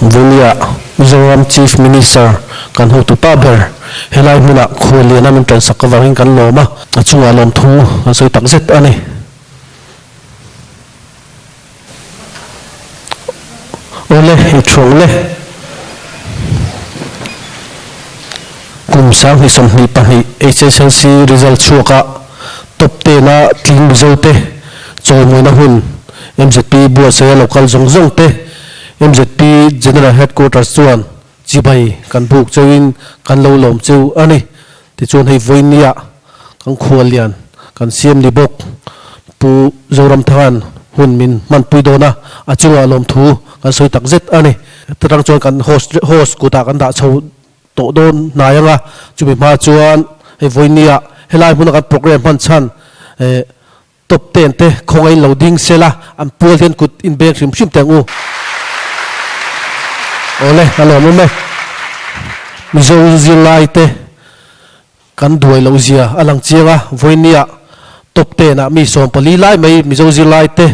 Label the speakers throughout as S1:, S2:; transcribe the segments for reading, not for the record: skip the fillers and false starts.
S1: Vunia Mizoram Chief Minister kan hotupa ber helai hmunah khualliana min tansak avangin kan lawm a, a chungah lawmthu kan sawi takzet a ni. Awle, i thuang le. Kum 2022 HSLC result chhuaka top ten a tling Mizo te chawimawina hun MZP buatsaia local zawng zawng te MZP General Headquarters chuan chibai kan buk cheuhin kan lo lawm cheu a ni. Tichuan hei vawinia kan khuallian kan siam ni bawk Pu Zoramthanga'n hun min hmanpui dawn a, a chungah lawmthu kan sawi tak zet a ni. Heta tang chuan kan host host kutah kan dah chho tawh dawn hnai ang a, chumi hma chuan hei vawinia helai hmuna kan program hman chhan eh Top ten te khawngain lo ding sela an pual hian kut in beng hrim hrim teh ang u. Awle a lawm awm e. Mizo zirlai te kan duai loh zia a lang chiang a, vawinia top ten ah mi 14 lai mai Mizo zirlai te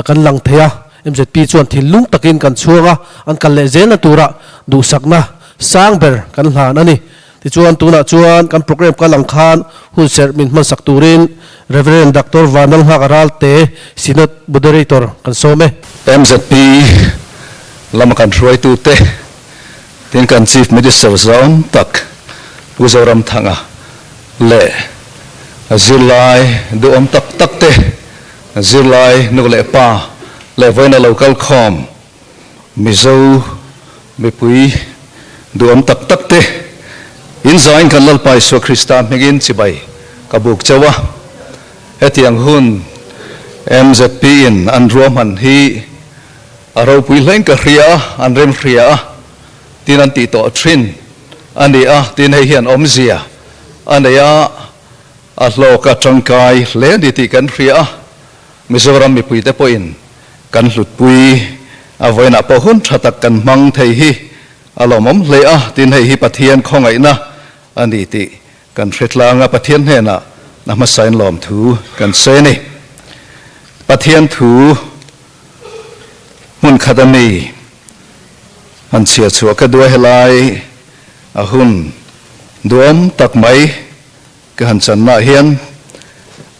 S1: kan lang thei a, MZP chuan thinlung takin kan chhuang a, an kal leh zelna tura duhsakna sang ber kan hlan a ni. Tichuan tunah chuan kan program kal ang khan hun serh min hmansak turin Rev. Doctor Vanlalnghaka Ralte, Synod Moderator kan sawm e.
S2: MZP lama kan hruaitute tin kan Chief Minister zawng tak Pu Zoramthanga leh zirlai duhawm tak tak te, zirlai nu leh pa leh vawiina lo kal khawm Mizo mipui duhawm tak tak te, in zain kan Lalpa Isua Krista hmingin chibai ka buk chauh a. Hetiang hun MZP in an ruahman hi a ropui hlein ka hria a, an rem hria a, tin an tih tawh thin a ni a, tin hei hian awmzia a nei a, a hlawk a tangkai hle a ni tih kan hria a. Mizoram mipuite pawhin kan hlutpui a vawiinah pawh hun tha tak kan hmang thei hi a lawmawm hle a, tin hei hi Pathian khawngaihna a ni tih kan hre tlang a, Pathian hnenah a hmasain lawmthu kan sawi a ni. Pathian thu hmun khat a mi han chhiar chhuah ka duai helai a hun duhawm tak mai Ka han channaah hian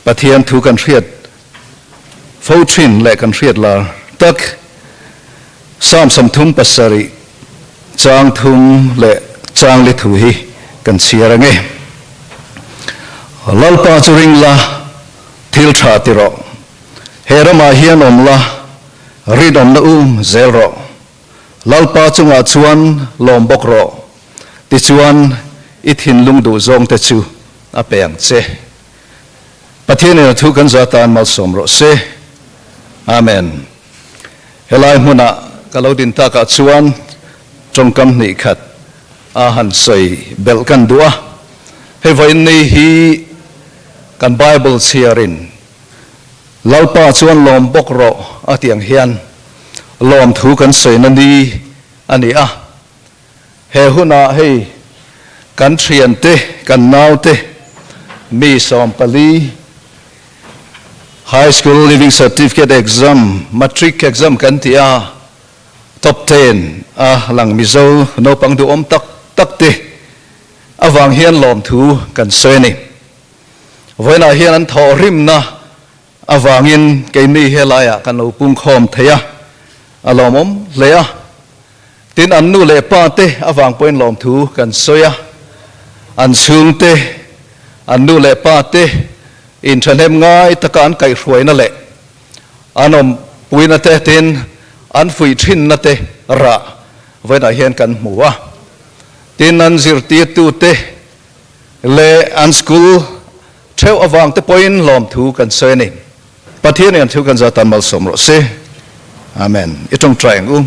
S2: Pathian thu kan hriat fo thin leh kan hriat lar tak Psalm 37 chang thum leh chang li thu hi kan chhiar ange. Lalpa chu ring la, thil tha ti rawh. He ramah hian awm la, rinawmna um zel rawh. Lalpa chungah chuan lawm bawk rawh. Tichuan, i thinlung duh zawngte chu a pe ang che. Pathianin a thu kan za tan malsawm rawh se. Amen. Helai hmunah ka lo din takah chuan tawngkam hnih khat a han sawi belh kan duh a. Hei vawiin ni hi kan Bible chhiarin Lalpa chuan lawm bawk rawh a tih ang hian lawmthu kan sawina ni a ni a. He hunah hei kan thiante, kan naute mi 14 High School Leaving Certificate Exam, Matric Exam kan tih a, Top 10 a lang Mizo naupang duhawm tak tak te avang hian lawmthu kan sawi a ni. Vawiinah hian an thawhrimna avangin keini helaiah kan lo pungkhawm thei a, a lawmawm hle a. Tin, an nu leh pa te avang pawhin lawmthu kan sawi a, an chhungte, an nu leh pa te inthahnem ngai taka an kaihhruaina leh an awmpuina te tin an fuih thinna te rah vawiinah hian kan hmu a. Tin, an zirtirtute leh an school theuh avang te pawhin lawmthu kan sawi a ni. Pathian in an thil kan zat tan malsawm rawh se. Amen. I tawngtai ang u.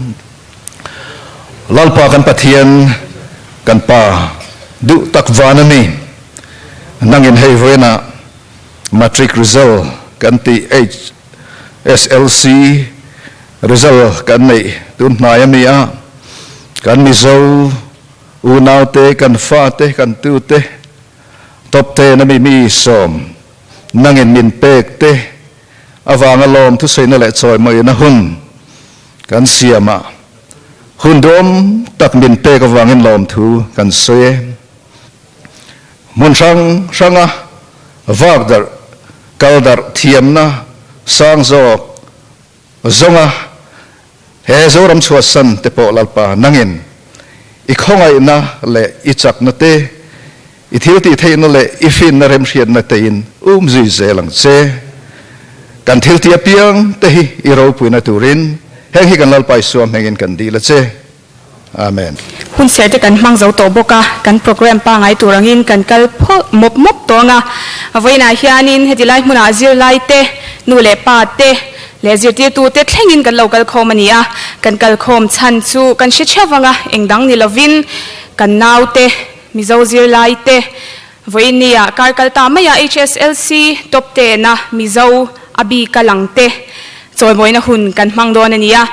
S2: Lalpa kan Pathian kan Pa duh tak van a ni. Nangin hei vawiinah matric result kan tih HSLC result kan neih tun hnai a mi a, kan Mizo unaute, kan fate, kan tute top ten a mi mi sawm Nangin min pek te avanga lawm thusawiina leh chawimawina hun kan siam a. Hun duhawm tak min pek avangin lawmthu kan sawi e. Hmun hrang hranga vak darh, kal darh thiamna sang zawk zawnga he Zoram chhuahsan te pawh Lalpa nangin i khawngaihna leh i chakna te, i thiltih theihna leh i finna remhriatna tein um zui zel ang che. Kan thiltih apiang te hi i ropuina turin heng hi kan Lalpa Isua hmengin kan dil a che. Amen.
S3: Hun serh te kan hmang zo tawh bawk a, kan program pangai tur angin kan kal phawt mawp mawp tawh ang a. Vawiinah hianin heti lai hmunah zirlai te, nu leh pa te leh zirtirtu te thlengin kan lo kal khawm a ni a. Kan kal khawm chhan chu kan hre theuh vang a, eng dang ni lovin kan nau te, Mizo zirlai te, vawiin nia kar kal ta maia HSLC top tena Mizo a bika lang te chawimawina hun kan hmang dawn a ni a.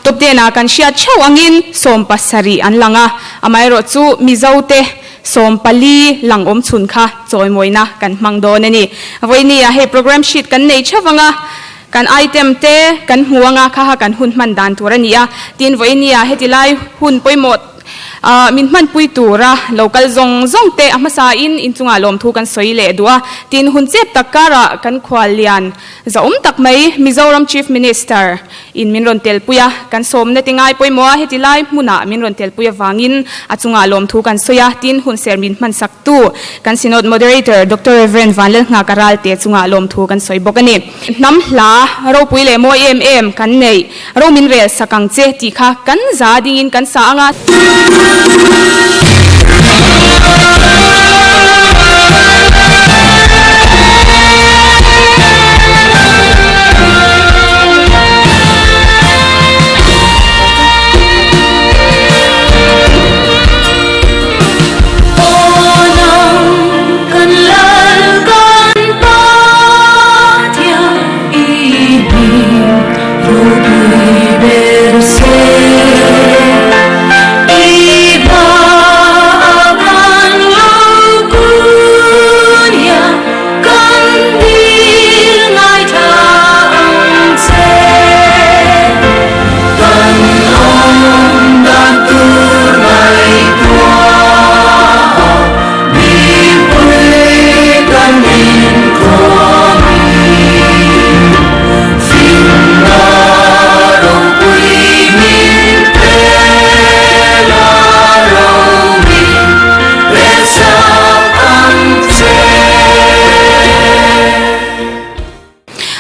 S3: Top tena kan hriat theuh angin 70 an lang a, amaherawh chu Mizo te 14 lang awm chhun kha chawimawina kan hmang dawn a ni. Vawiin nia hei program sheet kan nei theuh anga kan item te kan hmu anga kha kha kan hun hman dan tur a ni a. Tin, vawiin nia heti lai hun pawimawh Min hmanpui tura lo kal zawng zawng te a hmasain inchungah lawmthu kan sawi leh duh a, tin hun chep tak karah kan khuallian zahawm tak mai Mizoram Chief Minister in min rawn telpui a, kan sawmna ti ngai pawimawh a heti lai hmunah min rawn telpui avangin a chungah lawmthu kan sawi a, tin hun ser min hmansak tu kan Synod Moderator Doctor Rev. Vanlalnghaka Ralte chungah lawmthu kan sawi bawk a ni. Hnam hla ropui leh mawi em em kan neih. Ro min rel sak ang che tih kha kan za dingin kan sa ang a.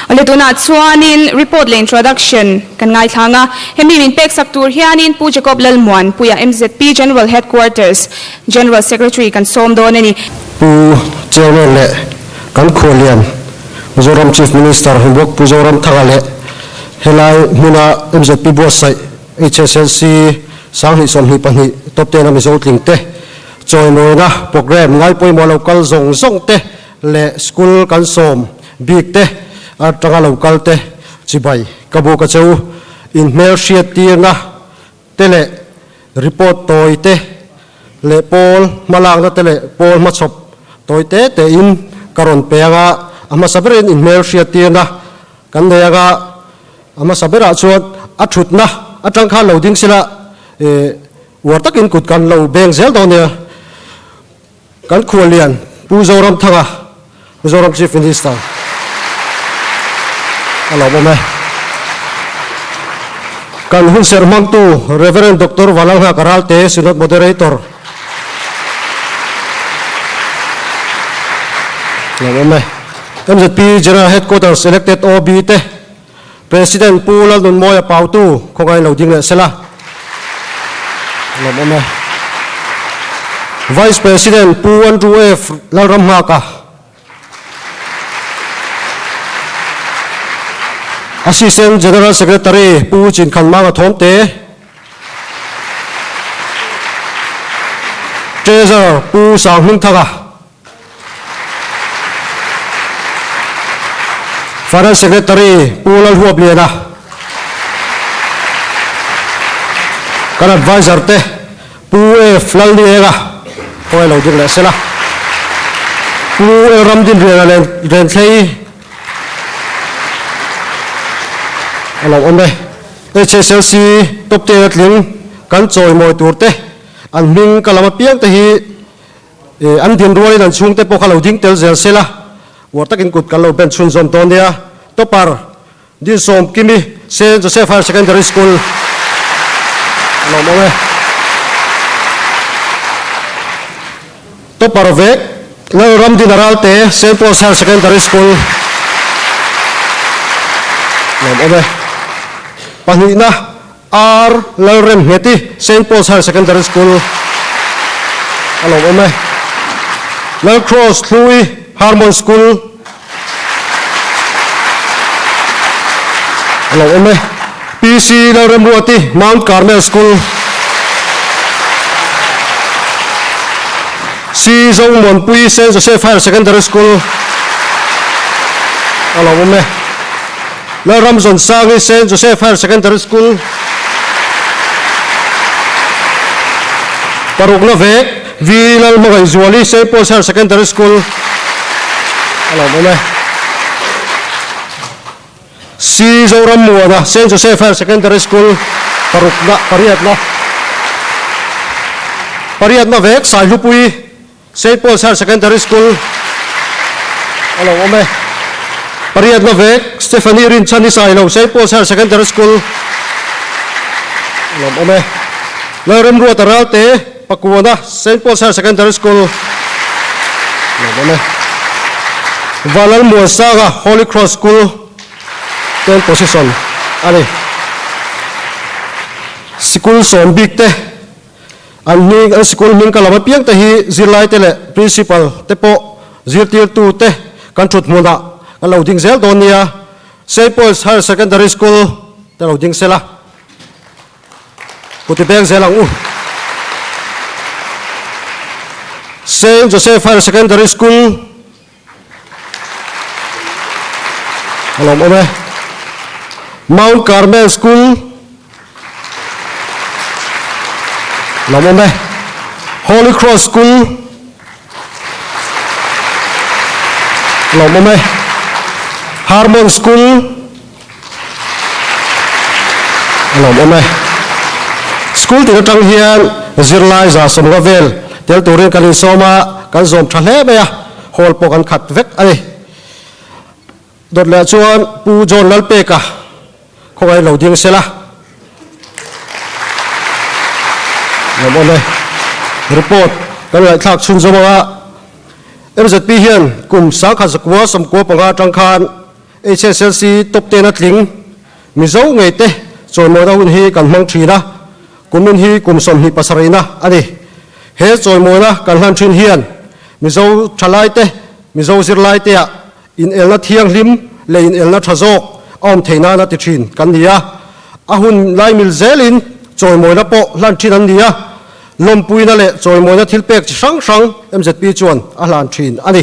S3: Awle tunah chuanin report leh introduction kan ngaithlang a, hemi min pek sak tur hianin Pu Jacob Lalmuan Puia MZP General Headquarters General Secretary kan sawm dawn a ni.
S1: Pu Chairman leh kan khualian Mizoram Chief Minister Humbok Pu Zoramthanga leh helai hmuna mzp buatsaih HSLC 2022 top ten a Mizo tling te chawimawina programme ngaipawimawh lo kal zawng zawng te leh school kan sawm bik te atanga lo kal te chibai ka bu ka cheu inhmelhriat tirna te leh report tawi te leh pawl hmalakna te leh pawl hmachhawp tawi te tein ka rawn pe anga a hmasa berin inhmelhriat tirna kan nei anga a hmasa berah chuan a thutna atang khan lo ding sila eh uar takin kut kan lo beng zel dawn nia. Kan khuallian Pu Zoramthanga, Mizoram Chief Minister a lawm awm e. Kan hunserh hmangtu Rev. Doctor Valalnghaka Ralte, Synod Moderator a lawm awm e. MZP General Headquarters Elected OB te President Pu Lalnunmawia Pautu khawngain lo ding leh sela lawm awm e. Vice President Pu Andrew F. Lalramnghaka, Assistant General Secretary Pu Chinkhanmanga Thawmte, Treasurer Pu Sanghmingthanga, Finance Secretary Pu Lalhuapliana, kan Adviser te Pu F Lalnienga khawngaih lo ding leh sela, Pu L Ramdinriana nen Renthlei a lo awm e. HSLC top ten a tling. kan chawimawi tur te an hming ka lam apiang te hi an din rualin an chhungte pawh kha lo ding tel zel sela uar takin kut kan lo ben chhunzawm dawn nia. Topper Dinsawm Kimi, Saint Joseph Higher Secondary School a lawm awm e. Topper vek Lalramdina Ralte, Saint Paul's Higher Secondary School a lawm awm e. Pahnihna R Lalremngheti, Saint Paul's Higher Secondary School a lawm awm e. Lalcross Hlui, Harmon School a lawm awm e. PC Lalremruati, Mount Carmel School C Zomuanpui, Saint Joseph Higher Secondary School a lawm awm e. Lalramzawnsangi, Saint Joseph Higher Secondary School, Parukna vek, V. Lalhmangaihzuali, Saint Paul's Higher Secondary School, a lawmawm e. C. Zorammuana, Saint Joseph Higher Secondary School, Parukna, pariatna, pariatna vek, Saihlupui, Saint Paul's Higher Secondary School a lo awm e. Pariatna vek Stephanie Rinchhan i sai lo Saint Paul's Higher Secondary School a lo awm e. Lalremruata Ralte Pakuana Saint Paul's Higher Secondary School a lo awm e. Vanlalmuansanga Holy Cross School ten position a ni. Sikul sawm bik te An hming, an sikul hming ka lam apiang te hi zirlai te leh principal te pawh zirtirtu te kan thut hmunah kan lo ding zel dawn nia. Saint Paul's Higher Secondary School te lo ding sela kuti beng zel ang u. Saint Joseph Higher Secondary School A lawm awm e. Mount Carmel School lawm awm e. Holy Cross School lawm awm e. Harmon School a lawm awm e. School tin atang hian zirlai 150 vel tel turin kan insawm a, kan zawm tha hle mai a, hall pawh kan khat vek a ni. Dawt leh chuan Pu John Lalpeka khawngaih lo ding sela. Lawm awm e. Report kan ngaihthlak chhunzawm anga MZP hian kum 1995 atang khan HSLC top ten a tling. Mizo ngeite chawimawina hun hi kan hmang thin a, kumin hi kum 27 na a ni. He chawimawina kan hlan thin hian Mizo thalaite, Mizo zirlaitea inelna thianghlim leh inelna tha zawk a awm theih nana ti thin kan ni a. A hun lai mil zelin chawimawina pawh hlan thin an ni a, lawmpuina leh chawimawina thilpek chi hrang hrang MZP chuan a hlan thin a ni.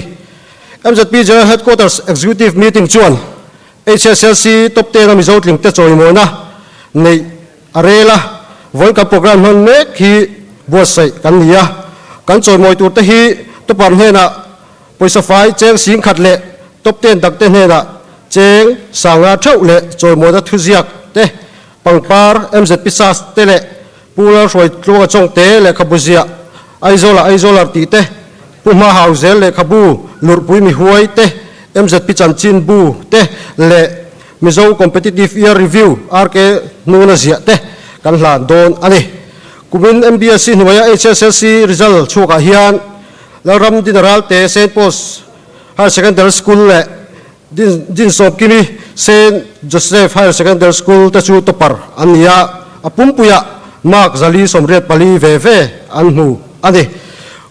S1: MZP General Headquarters Executive Meeting chuan HSLC Top Ten a Mizo tlingte chawimawina neih a rel a, vawi kan program hman mek hi buatsaih kan ni a. Kan chawimawi turte hi topper hnenah pawisa fai cheng 10,000 leh Top Ten dangte hnenah cheng 5,000 theuh leh chawimawina thuziak te, pangpar, MZP sas te leh Pu Lalhruai Tluanga Chawngte lehkhabu ziah Aizawla Aizawlar tih te, Pu Hma Hauzel lehkhabu Lurhpui Mihuai te, MZP Chanchin Bu te leh Mizo Competitive Year Review RK Hnuna ziah te kan hlan dawn a ni. Kumin MBSC hnuaia HSLC result chhuakah hian Lalram Dina Ralte Saint Paul's Higher Secondary School leh Din Sawmkimi, Saint Joseph Higher Secondary School te chu topper an ni a, a pumpuiah mark 484 ve ve an hmu a ni.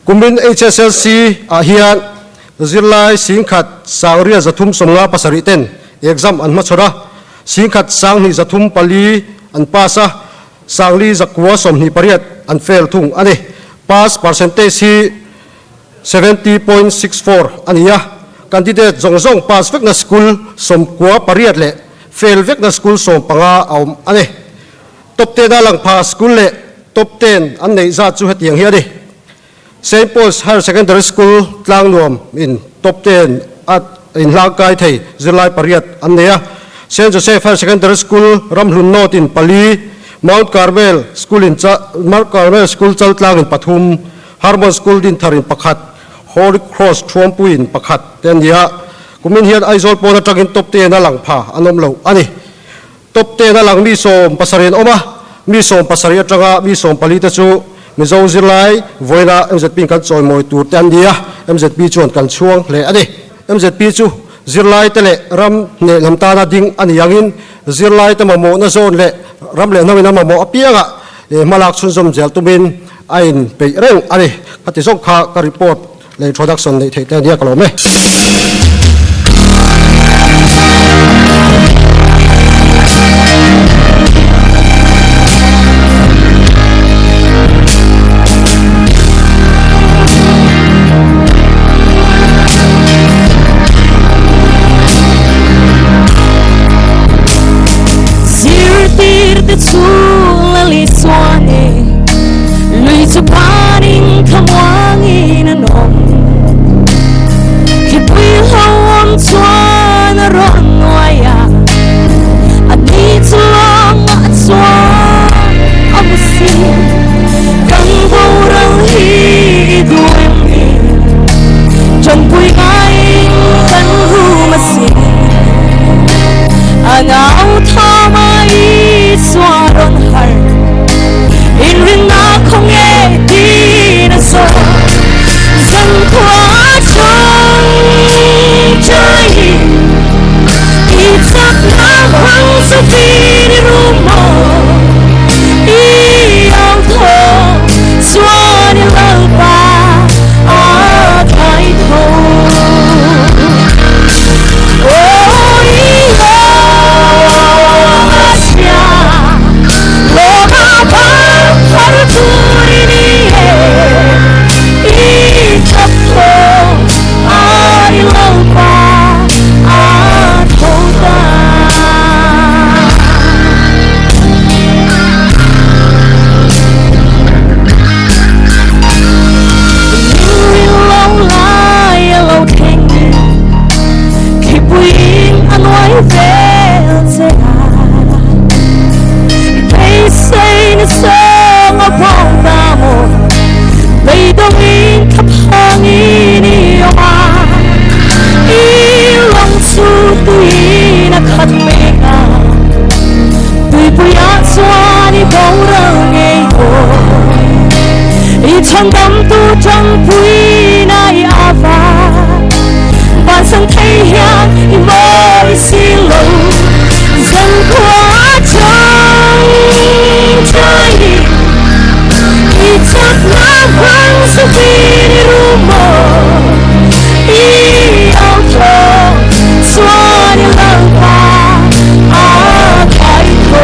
S1: Kumin HSLC ah hian zirlai 10,357 ten exam an hmachhawn a, 10,234 an pass a, 4,928 an fail thung a ni. Pass percentage hi 70.64 a ni a, candidate zawng zawng pass vekna school 98 leh fail vekna school 15 a awm a ni. Top ten a lang pha school leh top ten an neih zat chu hetiang hi a ni. Saint Paul's Higher Secondary School Tlangnuam in top ten a inhlangkai thei zirlai pariat an nei a, Saint Joseph Higher Secondary School Ramhlun North in pali,
S4: Mount Carmel School in Mount Carmel School Chaltlang in pathum, Hermon School Dinthar in pakhat, Holy Cross Thuampui in pakhat te a ni a. Kumin hian Aizawl pawn atangin top ten a lang pha an awm lo a ni. Top ten a lang mi 70 an awm a, mi 70 atanga mi 14 te chu Mizo zirlai vawiina mzp in kan chawimawi tur te an ni a, mzp chuan kan chhuang hle a ni. Mzp chu zirlai te leh ram hneh lam tana ding a ni angin zirlai te mamawhna zawn leh ram leh hnawin a mamawh apiangah hmalak chhunzawm zel tumin a inpeih reng a ni. Khati zawng kha ka report leh introduction neih theih te a nia ka lawm e.
S5: Zirtirte chhung la li chuan e, lui chu panin thlamuangin an awm. Khipui ho awm chuan a rawn nuai a, a ni chu lawngah chuan a mu si. Kan boral hi i duh em ni? Ṭanpui ngaiin kan rum a si. A nau thama Isua rawn harh, inrinna khawnge tiin a zawh. Zankhua changchaiin i chakna hmang zovin i rum maw? I au thaw chuan i Lalpa a thai tho. Aw i lawm a hria, lawm a bang thar tur i ni e. I chak tho a i Lalpa a tho ta. Min lo lai a lo thleng Khipuiin a nuai vel che a I beisei na chang a vawng ta maw Beidawngin thlaphangin i awm a I lawng chu tuiin a khat mek a Tuipuiah chuan i boral ngei dawn I chhandamtu tangpuina i ava Vansan thei hian i mawi si lo Zankhua changchaiin i chakna hmang zuvin i rum maw I au thaw chuan i Lalpa a kai tho.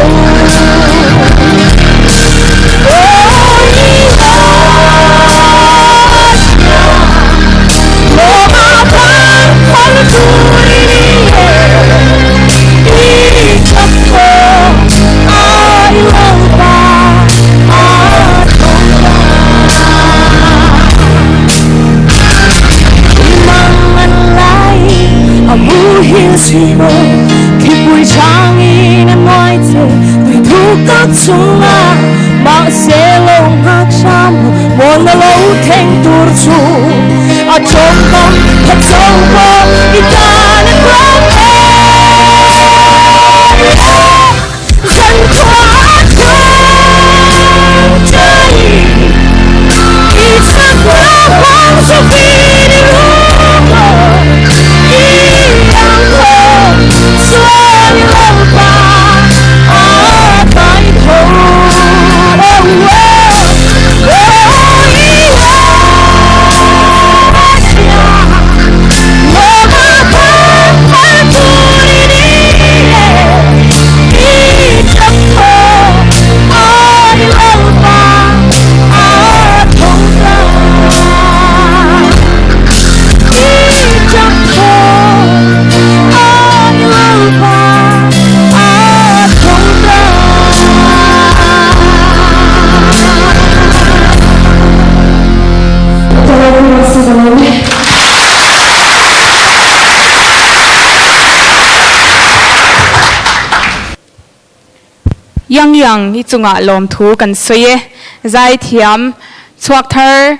S3: Yang Yang i chungah lawmthu kan sawi e. Zaithiam chhuak thar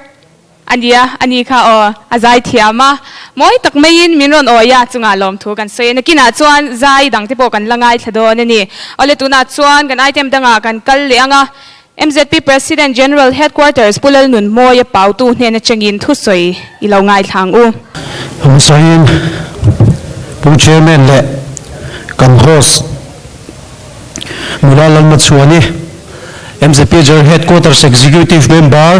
S3: a nia, a ni kha aw, a zaithiam a. Mawi tak maiin min rawn awi a, chungah lawmthu kan sawi e. Nakinah chuan zai dang te pawh kan la ngaithla dawn a ni. Awle tunah chuan kan item dangah kan kal leh ang a. MZP President General Headquarters Pu Lalnunmawia pautu hnen atangin thusawi i lo ngaithla ang u.
S1: Hmasain Pu Chairman leh kan host Nula Lalmachhuani, MZP General Headquarters Executive Member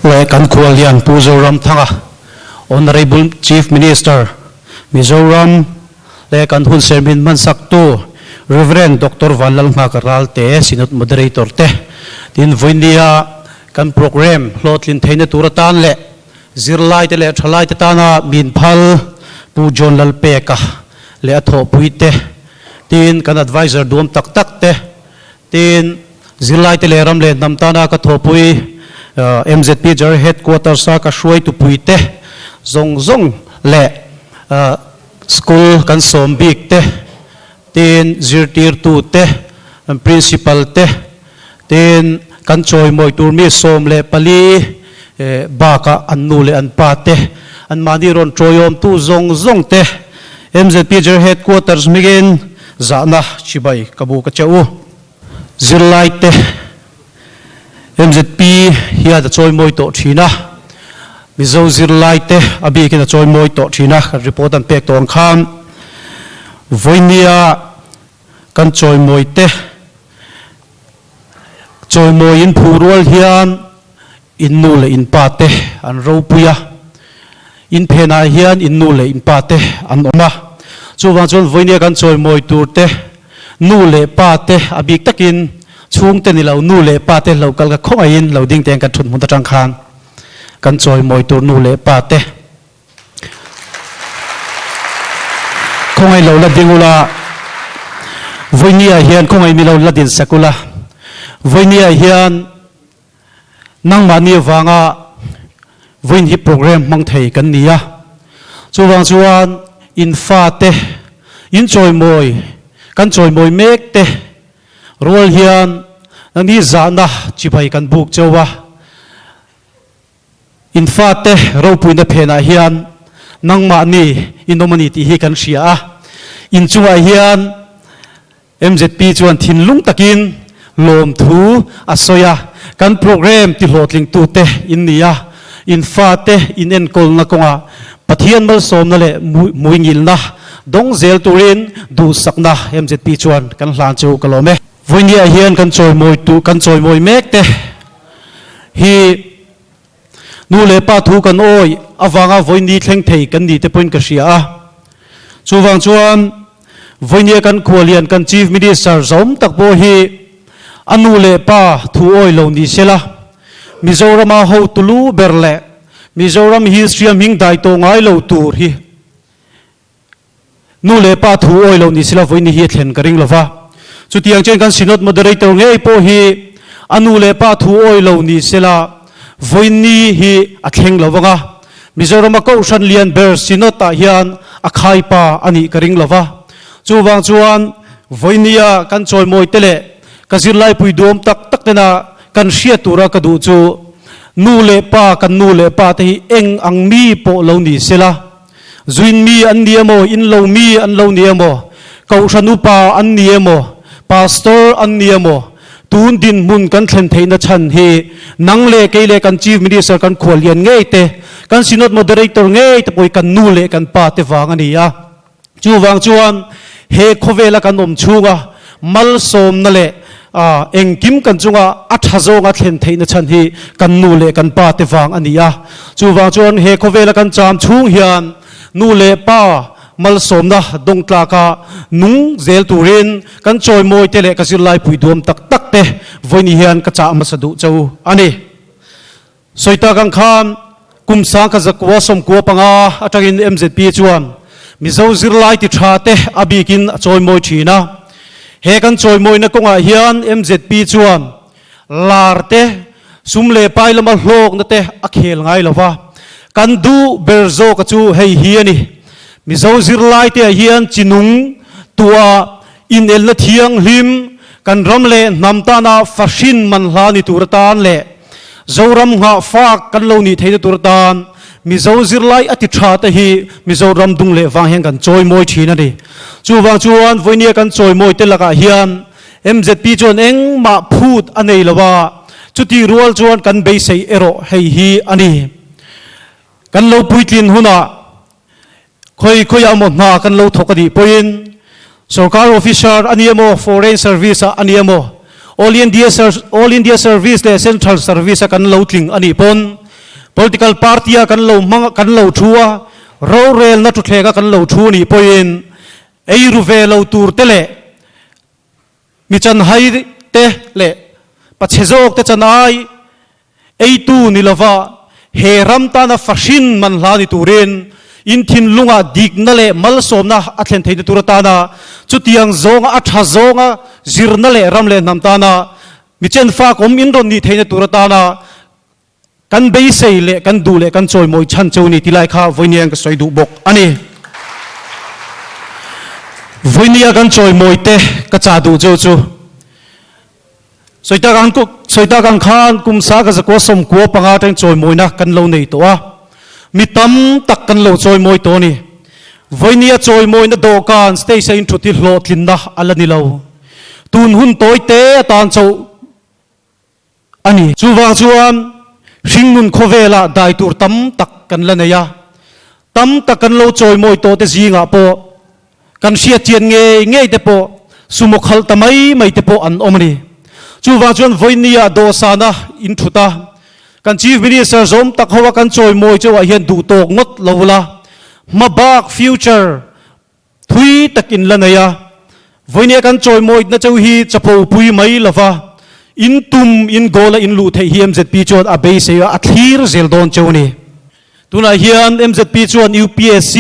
S1: leh kan khuallian Pu Zoramthanga, Honourable Chief Minister, Mizoram, leh kan hun sermin hmansaktu Rev. Doctor Vanlalnghaka Ralte, Synod Moderator te tin vawinia kan programme hlawhtlin theihna tur atan leh zirlaite leh thalaite tana min phal Pu John Lalpeka leh a thawhpui te tin kan adviser duam tak tak te tin zirlaite leh ram leh hnam tana ka thawhpui MZP General Headquarters a ka hruaitupui te zawng zawng leh School kan sawm bik te, tin zirtirtu te, principal te, tin kan chawimawi tur mi 14 bakah an nu leh an pa te, anmahni rawn tawiawmtu zawng zawng te, MZP General Headquarters hmingin zahna chibai ka bu ka che u. Zirlai te MZP hian a chawimawi tawh thin a, Mizo zirlai te a bikin a chawimawi tawh thin a, kan report an pek tawh ang khan vawinia kan chawimawi te chawimawiin phu rual hian in nu leh in pa te an ropui a, in phenah hian in nu leh in pa te an awm a, chuvang chuan vawinia kan chawimawi tur te Nu leh pa te a bik takin chhungte ni lo nu leh pa te lo kal ka khawngaihin lo ding teng kan thut hmun atang khan kan chawimawi tur nu leh pa te khawngaih lo la ding ula vawinia hian khawngaih mi lo la din sak ula vawinia hian nangmahni avanga vawiin hi program hmang thei kan ni a, chuvang chuan in fate in chawimawi kan chawimawi mek te rual hian nangni zahna chibai kan buk cheu a, in fate ropuina phenah hian nangmahni in awm a ni tih hi kan hria a, in chungah hian MZP chuan thinlung takin lawmthu a sawi a, kan programme tihlawhtlingtute in ni a, in fate in enkawlna kawngah Pathian malsawmna leh muingilna dawng zel turin duhsakna MZP chuan kan hlan chu ka lawm e. Vawinia hian kan chawimawi tu kan chawimawi mek te hi nu leh pa thu kan awi avanga vawini thleng thei kan ni te pawhin ka hria a, chuvang chuan Vawinia kan khualian kan Chief Minister zawm tak pawh hi a nu leh pa thu awi lo ni sela, Mizorama hotu lu ber leh Mizoram history a hming dai tawh ngai lo tur hi nu leh pa thu awi lo ni sela vawiini hi a thlen ka ring lova. Chutiang chuan kan Synod Moderator ngei pawh hi a nu leh pa thu awi lo ni sela vawiini hi a thleng lo vang a. Mizorama Kohhran lian ber Synod ah hian a khaipa a nih ka ring lo va. Chuvang chuan vawinia kan chawimawi te leh ka zirlaipui duam tak tak tena kan hriat tura ka duh chu nu leh pa kan nu leh pa te hi eng ang mi pawh lo ni sela, zuin mi an ni emaw, in lo mi an lo ni emaw, Kohhran upa an ni emaw, Pastor an ni emaw, Tun dinhmun kan thlen theihna chhan hi nang leh kei leh kan Chief Minister kan khuallian ngei te, kan Synod Moderator ngei te pawh hi kan nu leh kan pa te vang a ni a. Chuvang chuan he khawvela kan awm chhunga malsawmna leh engkim kan chunga a tha zawnga thlen theihna chhan hi kan nu leh kan pa te vang a ni a. Chuvang chuan he khawvela kan cham chhung hian nu leh pa Malsawmna dawngtlaka nung zel turin kan chawimawi te leh ka zirlai pui duam tak tak te vawiin hian ka chah hmasa duh cho a ni. Sawi tak ang khan kum sang ka zakua 95 atangin MZP chuan Mizo zirlai ti tha te a bikin a chawimawi thin a. He kan chawimawina kawngah hian MZP chuan lar te, sum leh pai lama hlawkna te a khel ngai lo va, kan duh ber zawka chu hei hi a ni. Mizo zirlai te ah hian chinung tua.
S6: inelna thianghlim kan ram leh hnam tana fahrin manhla ni tur atan leh Zoram nghah fak kan lo nih theihna tur atan Mizo zirlai a ti tha te hi Mizoram dung leh vang hian kan chawimawi thin a ni. Chuvang chuan vawinia kan chawimawi te lakah hian MZP chuan engmah phut a nei lo a, chutih rual chuan kan beisei erawh hei hi a ni. Kan lo puitlin hunah khawi khawiah emaw hna kan lo thawk a nih pawhin sorkar officer a ni emaw, foreign service ah a ni emaw, all India all India service leh central service a kan lo tling a nih pawn political party a kan lo hmang kan lo thu a, rorelna thutthleng a kan lo thu a nih pawhin ei ru ve lo tur te leh Mi chanhai te leh pachhe zawk te chan ai eitu ni lova he ram tana fahrin man hla ni turin in thinlungah dikna leh malsawmna a thlen theihna tur atana chutiang zawnga a tha zawnga zirna leh ram leh hnam tana mi chenfak awm in rawn nih theihna tur atana kan beisei leh kan duh leh kan chawimawi chhan cheu ni tilai kha vawinia ka sawi duh bawk a ni. Vawinia kan chawimawi te ka chah duh cheu chu sawi tak ang sawi tak ang khan kum sa ka zakua sawmkua panga atang chawimawina kan lo nei tawh a, mi tam tak kan lo chawimawi tawh a ni. Vawinia chawimawina dawhkan stage a inthut hi hlawhtlinna a la ni lo. Tun hun tawi te atan chauh a ni. Chuvang chuan hringnun khawvelah dai tur tam tak kan la nei a, tam tak kan lo chawimawi tawh te zingah pawh kan hriatchian ngei ngei te pawh sumo khalh ta mai mai te pawh an awm a ni. Chuvang chuan vawinia dawhsana in thut a, kan Chief Minister zawm tak ho a kan chawimawi chauhah hian duh tawk ngawt lo ula, hmabak, future, Thui tak in la nei a, vawinia kan chawimawitna cheu hi chapo pui mai lova, in tum in goal a in luh theih hi mzp chuan a beisei a, a thlir zel dawn cheu a ni. Tunah hian mzp chuan upsc,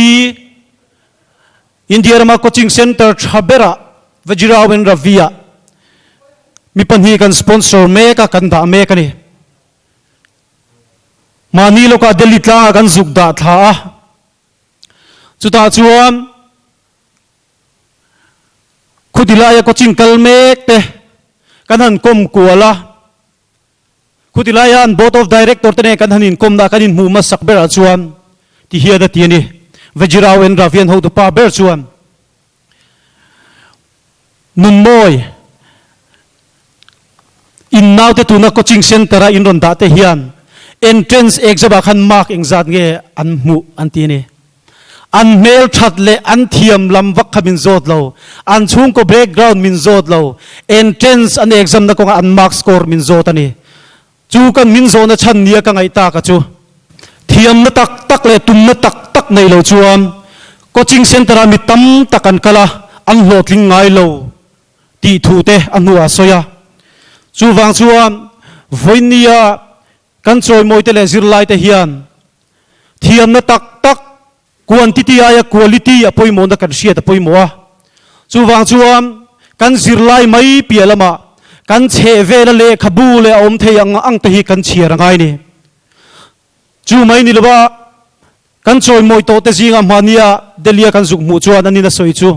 S6: India rama coaching centre tha berah Vajirao and Ravi-ah mi pahnih kan sponsor mek a, kan dah mek a ni. Mahni lawkah Delhi tlangah kan zuk dah thla a. Chutah chuan khutilaia coaching kal mek te kan han kawm kual a, khutilaia an board of director te nen kan han inkawmna kan inhmuh hmasak berah chuan ti hian a ti a ni. Vajirao and Ravian hotupa ber chuan Nunmawi in naute tuna coaching centre a in rawn dah te hian entrance exam ah khan mark engzat nge an hmuh an ti a ni. An hmel that leh an thiam lam vak kha min zawt lo, an chhungkaw background min zawt lo, entrance an exam na kawngah an mark score min zawt a ni. Chu kan min zawhna chhan nia ka ngaih tak a chu. Thiamna tak tak leh tumna tak tak nei lo chuan coaching centre ah mi tam tak an kal a, an hlawhtling ngai lo tih thu te a hnuah a sawi a. Chuvang chuan vawinia kan chawimawi te leh zirlai te hian thiamna tak tak Quantity aia quality a pawimawhna kan hriat a pawimawh a, chuvang chuan kan zirlai mai piah lamah kan chheh vela lehkhabu leh a awm thei ang ang te hi kan chhiar a ngai ni. Chu mai ni lova kan chawimawi tawh te zinga hmahnia Delhi-a kan zuk hmuh chuan an in a sawi chu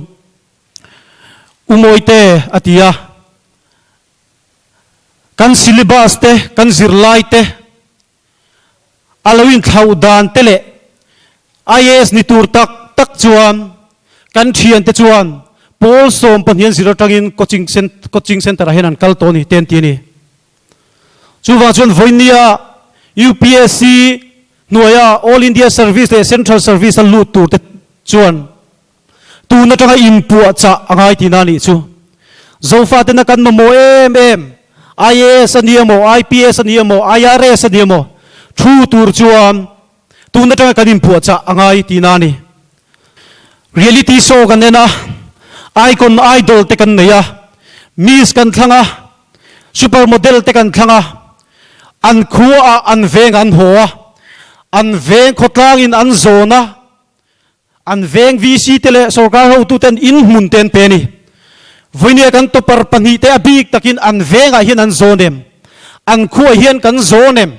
S6: U Mawite a ti a, kan syllabus te, kan zirlai te, A lo inthlauh dan te leh IAS ni tur tak tak chuan kan thiante chuan pawl 12 an zir atangin coaching coaching center ah hian an kal tawh a ni te an ti a ni. Chuvang chuan vawinia UPSC hnuaia All India Service leh Central Service a lut tur te chuan tun atanga inpuahchah a ngai tihna a nih chu. Zofatena kan mamawh em em, IAS a ni emaw, IPS a ni emaw, IRS a ni emaw, thu tur chuan tun atanga kan inpuahchah a ngai tihna a ni. Reality show kan en a, Icon Idol te kan nei a, Miss kan thlang a, Super Model te kan thlang a, an khuaah an veng an haw a, an veng khawtlangin an zawn a, An veng VC te leh sorkar hotuten in hmun te an pe a ni. Vawinia kan topper pahnihte a bik takin an vengah hian an zawn em? An khuaah hian kan zawn em?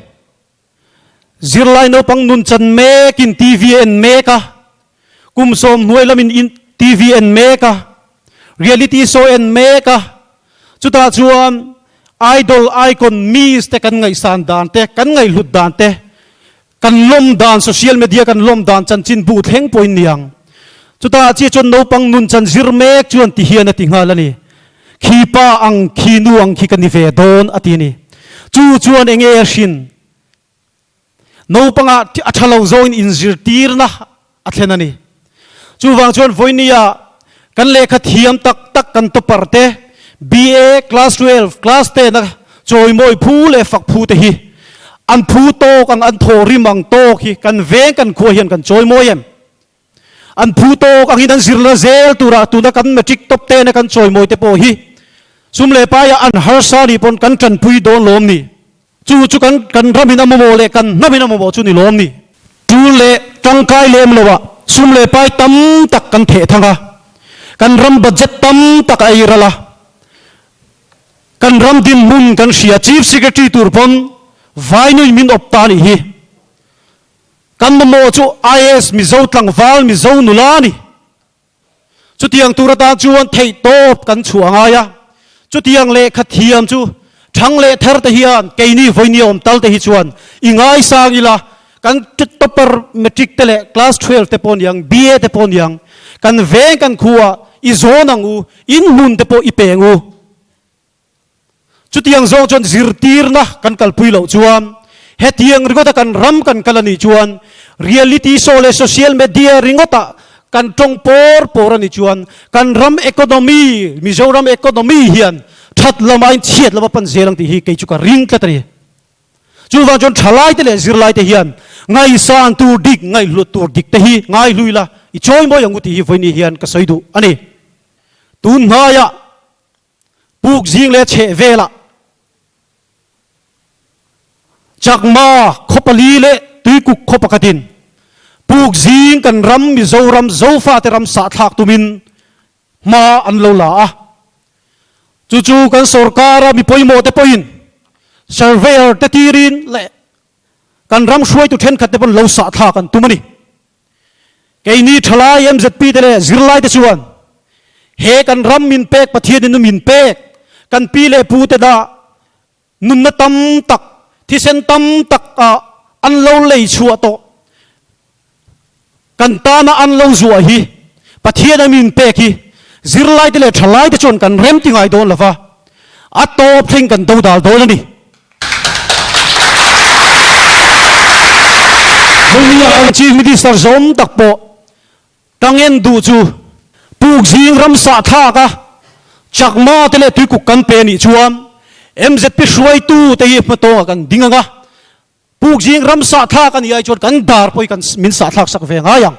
S6: Zirlai naupang nun chan mekin TV a en mek a, kum sawm hnuai lamin in TV a en mek a. Reality show en mek a, chutah chuan idol, icon, miss te kan ngaihsan dan te, kan ngaihhlut dan te, kan lawm dan, social media kan lawm dan chanchin bu thleng pawhin ni ang. Chutah chiah chuan naupang nun chan zir mek chuan ti hian a ti nghal a ni. Khi pa ang, khi nu ang khi ka ni ve dawn a ti a ni. Chu chuan enge a hrin? Naupangah a tha lo zawngin inzirtirna a thlen a ni. Chuvang chuan vawinia kan lehkha thiam tak tak kan topper te, BA, Class 12, Class 10 a chawimawi phu leh fak phu te hi an phu tawk ang, an thawhrim ang tawk hi kan veng kan khua hian kan chawimawi em? An phu tawk angin an zirna zel turah tuna kan matric top tena kan chawimawi te pawh hi sum leh paiah an harsa nih pawn kan tanpui dawn lawm ni. Chu chu kan kan ramin a mamawh leh kan hnamin a mamawh chu ni lawm ni. Tul leh tangkai lem loah sum leh pai tam tak kan theh thang a, kan ram budget tam tak a ei ral a, kan ram dinhmun kan hria Chief Secretary tur pawn Vainui min awp ta nih hi. Kan mamawh chu IAS Mizo tlangval Mizo nula a ni. Chutiang tur atan chuan theihtawp kan chhuah a ngai a. Chutiang lehkha thiam chu thang leh ther te hian keini vawinia awm tal te hi chuan i ngaisang ila kan topper matric te leh class 12 te pawh niang BA te pawh niang kan veng kan khuah i zawn ang u in hmun te pawh i peng u. Chutiang zawng chuan zirtirna kan kalpui loh chuan hetiang ringawta kan ram kan kal a nih chuan reality show leh social media ringawtah kan tawng pawr pawr a nih chuan kan ram economy, Mizoram economy hian that lamain chhiat lama pan zel ang tih hi kei chu ka ring tlat a ni. Chuvang chuan thalaite leh zirlaite hian ngaihsan tur dik, ngaihhlut tur dik te hi ngaihlui la i chawi mawi ang u tih hi vawiin hian ka sawi duh a ni. Tun hnaiah Puk zing leh chheh velah Chakma khaw pali leh Tuikuk khaw pakhatin puk zing kan ram Mizoram Zofate ram sahthlak tumin hma an lo la a. Chu chu kan sorkara mi pawimawh te pawhin surveyor te tirin leh kan ram hruaitu thenkhat te pawn lo sahthlak an tum a ni. Keini thalai MZP te leh zirlai te chuan he kan ram min pek Pathianin nu min pek kan pi leh pu te dah nunna tam tak thisen tam tak ah an lo lei chhuah tawh kan tana an lo zuah hi Pathian a min pek hi zirlai te leh thalai te chuan kan rem ti ngai dawn lova a tawp thleng kan dodal dawn a ni. Chief Minister zawm tak pawh Tangen duh chu puk zing ram sah thlak a, Chakma te leh Tuikuk kan pe anih chuan MZP hruaitu te hi hmatawngah kan ding ang a, puk zing ram sah thlak anih ai chuan kan dar pawh hi kan min sah thlak sak ve ngai ang.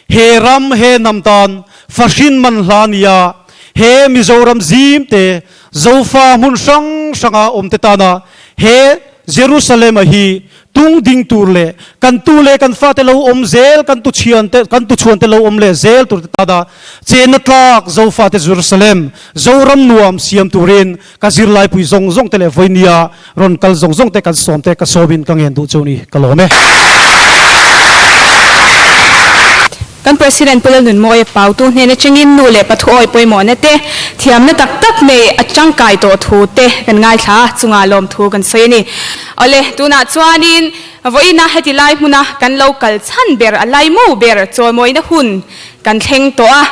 S6: He ram he hnam tan fahrin man hla nia he Mizoram zim te Zofa hmun hrang hranga awm te tana he Jerusalem-a hi tung ding tur leh kan tu leh kan fate lo awm zel kan tu chhian te kan tu chhuan te lo awm leh zel tur te tana chenna tlak Zofa te Jerusalem Zoram nuam siam turin ka zirlaipui zawng zawng te leh vawinia rawn kal zawng zawng te kan sawm te ka sawmin ka ngen duh chu ni ka lawm e.
S3: Kan President Pu Lalnunmawia Pautu hnen atangin nu leh pathuawi pawimawhna te, thiamna tak tak nei a tangkai tawh thu te kan ngaithla a, chungah lawmthu kan sawi a ni. Awle, tunah chuanin vawiina heti lai hmuna kan lo kal chhan ber, a laimu ber chawimawina hun kan thleng tawh a,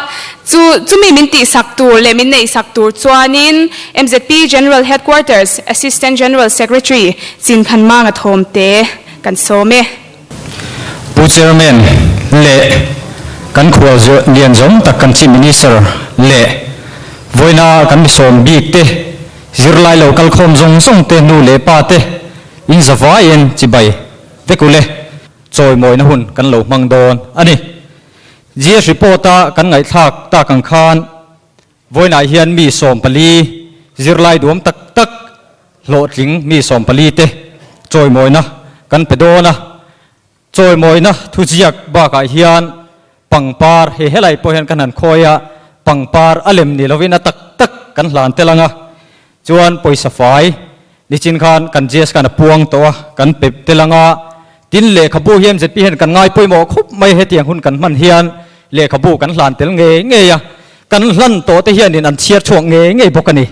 S3: chu chumi min tihsak tur leh min neihsak tur chuanin MZP General Headquarters Assistant General Secretary Chinphanmanga Thawmte kan sawm e.
S7: Pu Chairman leh kan khual lian zawng tak kan Chief Minister leh vawiina kan misawm bik te, zirlai lo kalkhawm zawng zawng te, nu leh pa te in zavaiin chibai vek ule. Chawimawina hun kan lo hmang dawn a ni. GS report-a kan ngaihthlak tak ang khan vawiinah hian mi 14 zirlai duam tak tak hlawhtling mi 14 te chawimawina kan pe dawn a. Chawimawina thuziak bakah hian pangpar he helai pawh hian kan han khawi a, pangpar a lem ni lovin a tak tak kan hlan tel ang a. Chuan pawisa fai nichin khan kan GS khan a puang tawh a, kan pe tel ang a. Tin lehkhabu hi MZP hian kan ngai pawimawh khawp mai hetiang hun kan hman hian. lehkhabu kan hlan tel ngei ngei a, kan hlan tawh te hianin an chhiar chhuak ngei ngei bawk a ni.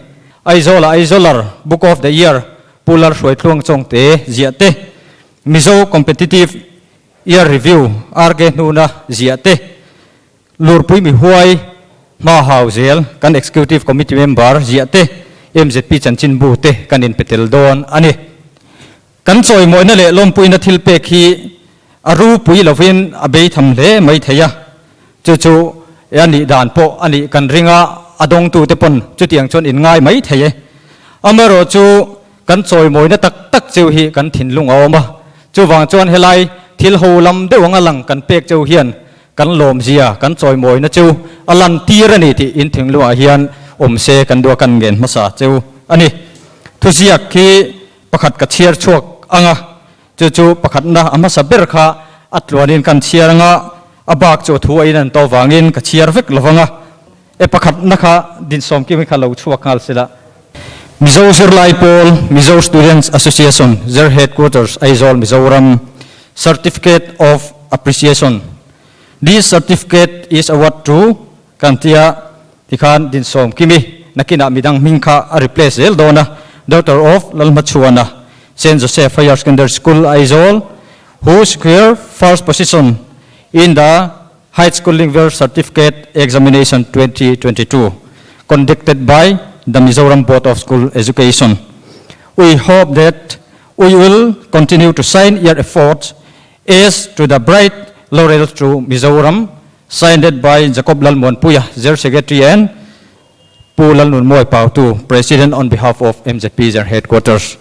S7: Aizawla Aizawlar Book of the Year Pu Lalhruaitluang Chawngte ziah te, Mizo Competitive Year Review RK Hnuna ziah te, Lurpui Mihuai hma hau zel kan Executive Committee member ziah te, MZP chanchinbu te kan inpe tel dawn a ni. Kan chawimawina leh lawmpuina thil pek hi a rupui lovin a bei tham hle mai thei a, chu chu a nih dan pawh a nih kan ring a, a dawngtute pawn chutiang chuan in ngai mai thei e. Amaherawhchu kan chawimawina tak tak cheu hi kan thinlung a awm a, chuvang chuan helai thil ho lam deuh anga lang kan pek cheu hian kan lawmzia, kan chawimawina cheu a lantir a ni tih in thinlungah hian awm se kan duh a, kan ngen hmasa cheu a ni. Thuziak khi Pakhat ka chhiar chhuak ang a, chu chu pakhatna a hmasa ber kha a tluanin kan chhiar ang a, a bak chu a thu a inan tawh vangin ka chhiar vek lo vang a. E pakhatna kha Dinsawm Kim hi kha lo chhuak nghal sila. Mizo Zirlai Pawl, Mizo Students Association, Zer Headquarters, Aizawl, Mizoram, Certificate of Appreciation This certificate is award to kan tia tikhan Dinsawm Kimi nakinah midang hming kha a replace zel dawn a, Daughter of Lalhmachhuana, Saint Joseph Higher Secondary School, Aizawl, who secure first position in the High School Level Certificate Examination 2022 conducted by the Mizoram Board of School Education. We hope that we will continue to shine your efforts as to the bright laurel to Mizoram Signed by Jacob Lalmuanpuia, Zer Secretary and Pu Lalnunmawi Pautu, President on behalf of MZP Zer Headquarters.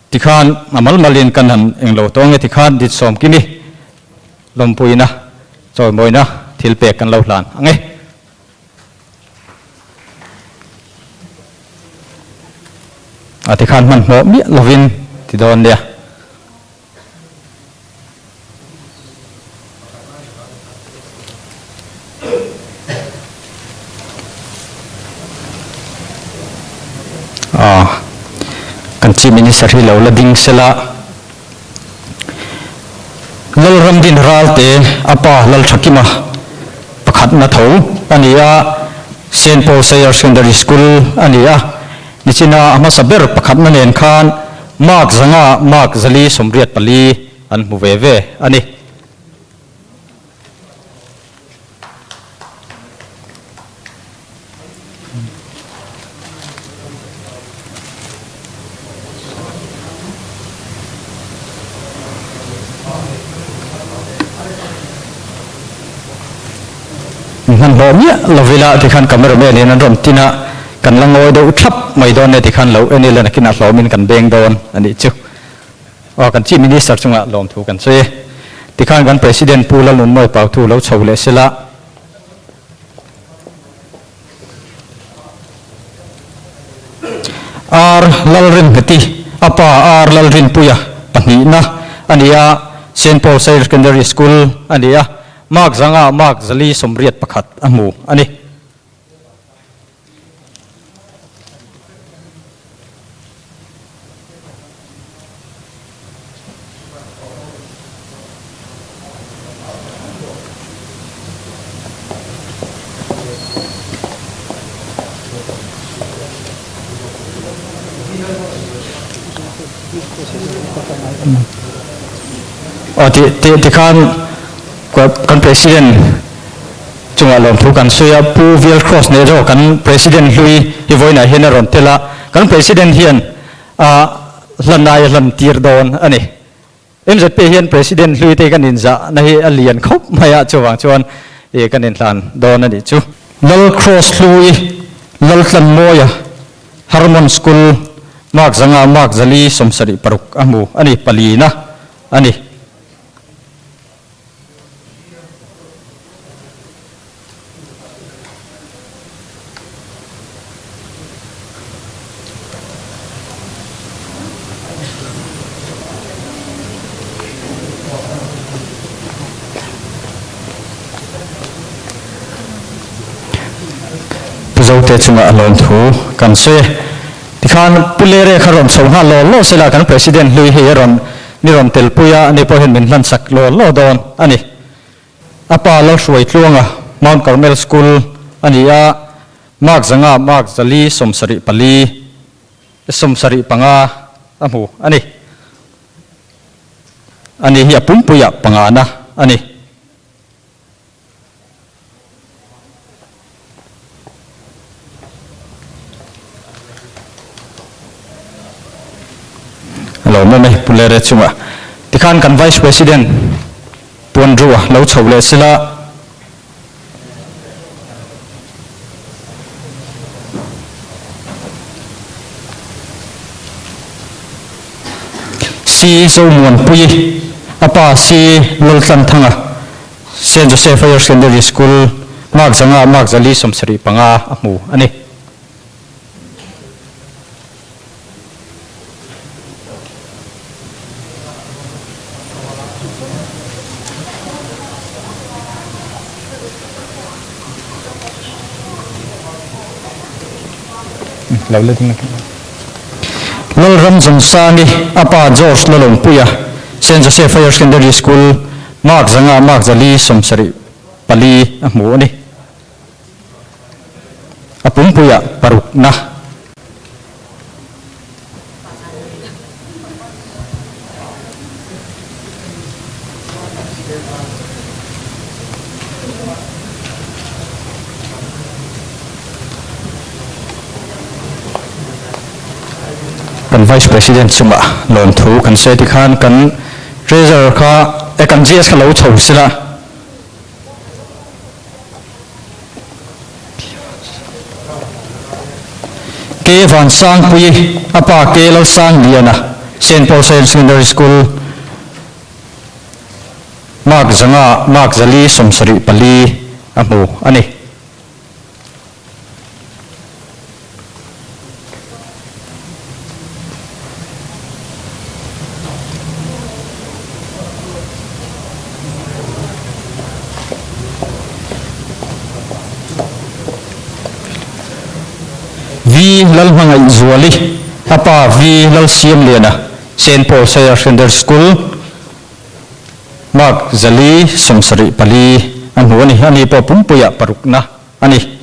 S7: Tikhan a mal malin kan han englo tawng e tikhan dit sawm kimi lawmpuina chawimawina thil pek kan lo hlan ang e. A tikhan hmanhmawh miah lovin ti dawn nia. Kan Chief Minister hi lo la ding sela, Lalramdin Ralte a pa Lalthakima pakhatna tho a ni a, Saint Paul's Higher Secondary School a ni a, nichina a hmasa ber pakhatna nen khan Mark zanga mark zali 84 an hmu ve ve a ni. Hmanhmawh miah lovila tikhan cameraman in an rawn tin a, Kan la ngawi deuh thlap mai dawn e tikhan lo en ila nakinah hlawmin kan beng dawn a nih chu. Aw kan Chief Minister chungah lawmthu kan sawi e. Tikhan kan President Pu Lalnunmawi Pauthu lo chho leh sela. R Lalrinhmeti, a pa R Lalrinpuia pahnihna a ni a, Saint Paul's Higher Secondary School a ni a, mark zanga mark 481 a hmu a ni. Aw ti ti tikhan kan president Chungah lawmthu kan sawi a, Pu Vial Cross nen erawh kan President hlui hi vawiinah hian a rawn tel a, kan President hian a hlan ai a hlan tir dawn a ni. MZP hian President hlui te kan inzahna hi a lian khawp mai a, chuvang chuan ih kan inhlan dawn a nih chu. Lal Cross hlui, Laltlanmawia, Harmon School, mark zanga mark 476 a hmu a ni, palina a ni. Pu Zote chungah a lawmthu kan sawi e. Tikhan Pu Lere kha rawn chho nghal law law sela kan President hlui hei a rawn Ni rawn telpui a, ani pawh hian min hlansak law law dawn a ni. A pa Lalhruaitluanga, Mount Carmel School a ni a, mark 500 mark 474, 75 a hmu a ni. Ani hi a pumpuiah pangana a ni. Lo mawm e Pu Lere chungah tikhan kan Vice President Pu Andrew-a lo chho leh sila. Si Zomuanpuii, a pa Si Laltlanthanga, Saint Joseph Higher Secondary School, mark 500 mark 475 a hmu a ni. Lalram Zawngsangi, a pa George Lalawmpuia, Saint Joseph Higher Secondary School, mark 500 mark 474 a hmu a ni. A pumpuiah parukna. Kan Vice President chungah lawmthu kan sawi tikhan kan Treasurer kha eh kan GS kha lo chho sila. K Vansangpuii, a pa K Lalsangliana, Saint Paul Higher Secondary School, mark 500 mark 474 a hmu a ni. V Lalhmangaihzuali, a pa V Lalsiamliana, Saint Paul's Higher Secondary School, mark 474 a hmu a ni. Ani pawh pumpuiah parukna a ni.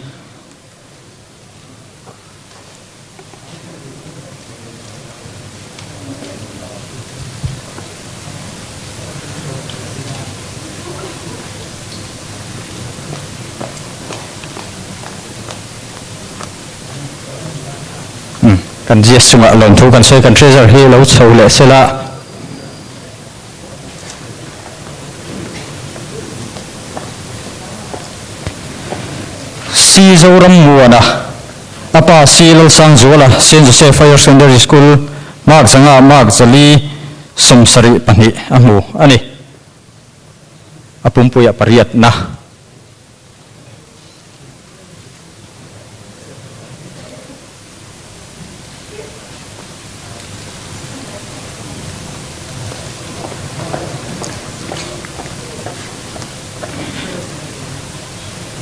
S7: Kan GS chungah lawmthu kan sawi kan treasure hi lo chho leh sela. Si Zoram Muana, a pa Si Lalsangzuala, Saint Joseph Higher Secondary School, mark 500 mark 472 a hmu a ni. A pumpuiah pariatna.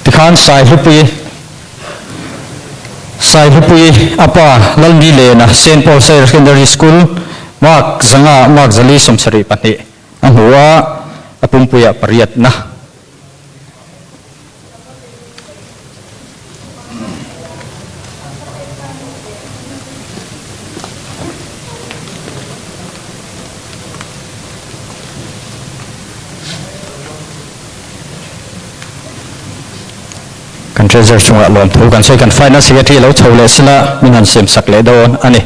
S7: Tikhan Saihlupui Saihlupui a pa Lalmilena Saint Paul's Higher Secondary School mark 500 mark 472 a hmu a, a pumpuiah pariatna. Kan treasurer chungah lawmthu kan sawi kan finance secretary lo chho leh sila min han siam sak leh dawn a ni.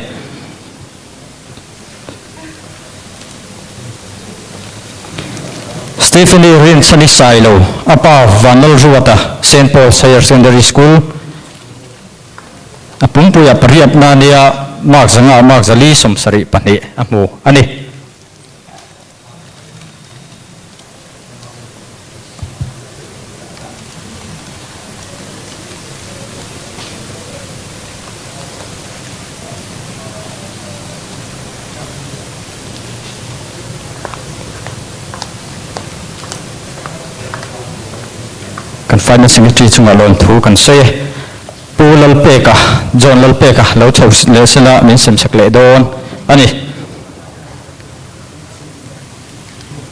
S7: Stephanie Rinchhani Sailo, a pa Vanlalruata, Saint Paul's Higher Secondary School, a pumpuiah pariatna a nia, mark 500 mark 472 a hmu a ni. Kan Finance Secretary chungah lawmthu kan sawi e. Pu Lalpeka, John Lalpeka lo chho leh sela min semsak leh dawn a ni.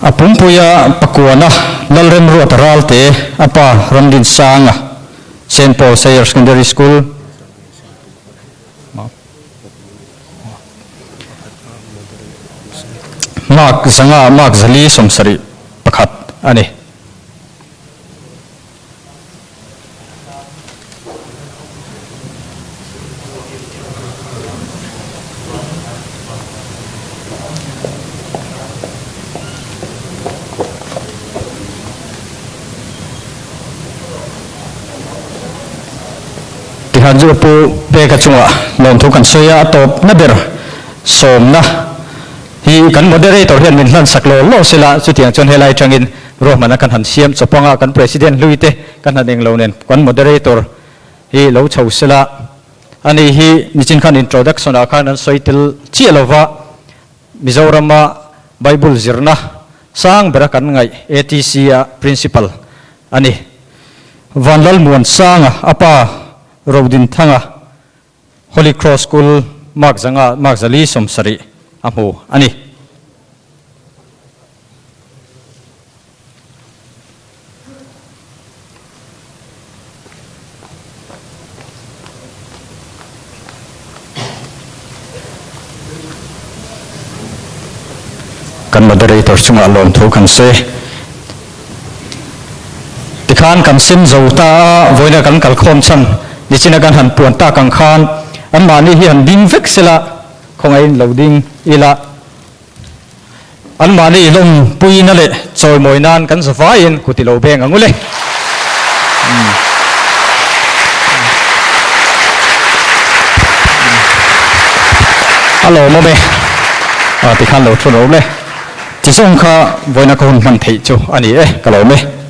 S7: A. A pumpuia pakuana Lalremruata Ralte, a pa Ramdinsanga, Saint Paul's Higher Secondary School, Mark zanga mark 4 71 a ni. Tihan chu pu peka chungah lawmthu kan sawi a, a tawpna ber sawmna hi kan moderator hian min hlan sak law law sela, chutiang chuan helai atangin ruahmanna kan han siam chawp anga kan president hlui te kan han englo nen kan moderator hi lo chho sela, ani hi nichin khan introduction ah khan an sawi tel chiah lova Mizorama Bible zirna sang bera kan ngaih ATC a principal a ni. Vanlalmuansanga a pa Rodinthanga Holy Cross School mark zanga mark 4 70 a hmu a ni. Kan moderator chungah lawmthu kan sawi. Tikhan kan sim zo ta a, vawiina kan kalkhawm chhan nichina kan han puan tak ang khan anmahni hi han ding vek sela, khawngaihin lo ding ila. Anmahni lawmpuina leh chawimawi nan kan za vaiin kut i lo beng ang u le. A lawmawm e. Tikhan lo thu lo le. Ti zawng kha vawiina ka hun hman theih chu a ni e, ka lawm e.